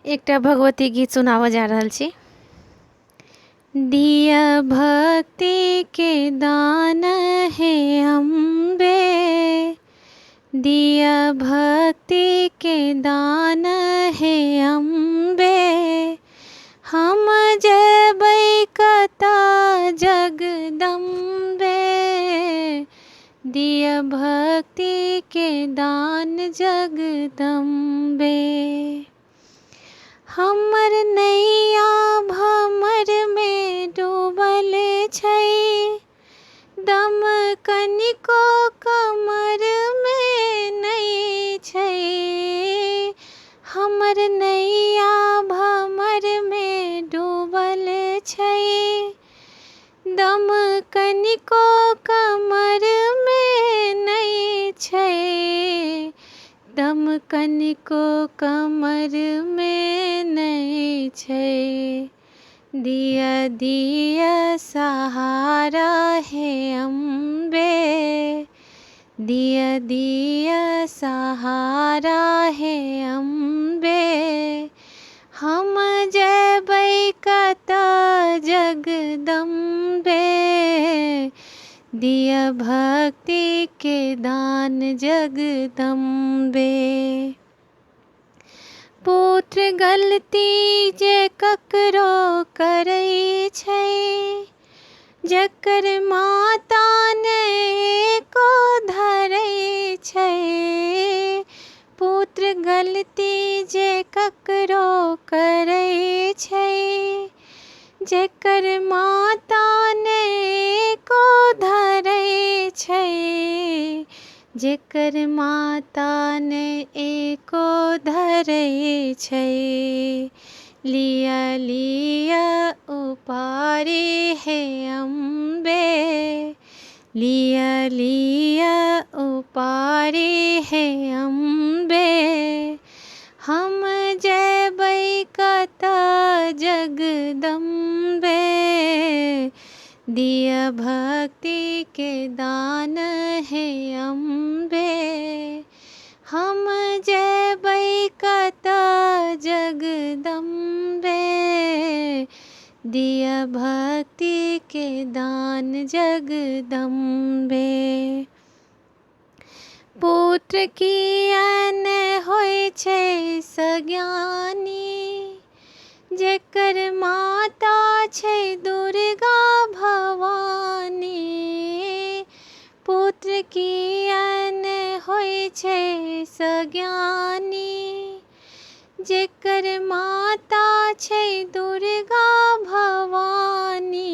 एकटा भगवती गीत सुनाबऽ जा रहल छी। दिया भक्ति के दान हे अम्बे, दिया भक्ति के दान हे अम्बे, हम जेबै कतऽ जगदम्बे, दिया भक्ति के दान जगदम्बे। हमर नैया भमरमे डूबल छै, दम कनिको कमरमे नहि छै। हमर नैया भमरमे डूबल छै, दम कनिको कमरमे नहि छै। दम कनिको कमरमे नहि छै। दिया दिया सहारा हे अम्बे, दिया दिया सहारा हे अम्बे, हम जेबै कतऽ जगदम्बे, दिया भक्ति के दान जगदम्बे। पुत्र गलती जे ककरो करै छै, जकर माता ने एको धरै छै। पुत्र गलती जे ककरो करै छै, जकर माता ने एको धरै छै। जकर माता ने एको धरै छै। लिअ लिअ उपारी हे अम्बे, लिअ लिअ उपारी हे अम्बे, हम जेबै कतऽ जगदम्बे, दिअ भक्ति के दान हे अम्बे, हम जेबै कतऽ जगदम्बे, दिअ भक्ति के दान जगदम्बे। पुत्र किया ने होइ छै सज्ञानी, जकर माता छै दुर्गा भवानी। पुत्र किया ने होइ छै सज्ञानी, जकर माता छै दुर्गा भवानी।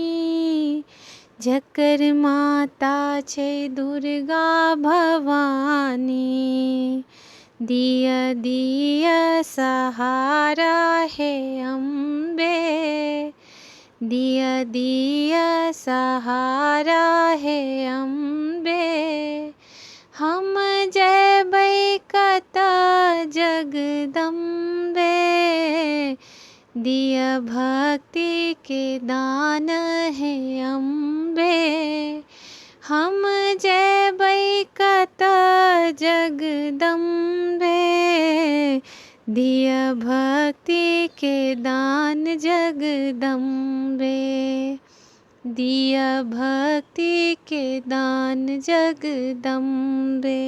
जकर माता छै दुर्गा भवानी। दिअ दिअ सहारा हे अम्बे, दिअ दिअ सहारा हे अम्बे, हम जेबै कतऽ जगदम्बे, दिअ भक्ति के दान हे अम्बे, हम जेबै कतऽ जगदम्बे, दिअ भक्ति के दान जगदम्बे, दिअ भक्ति के दान जगदम्बे।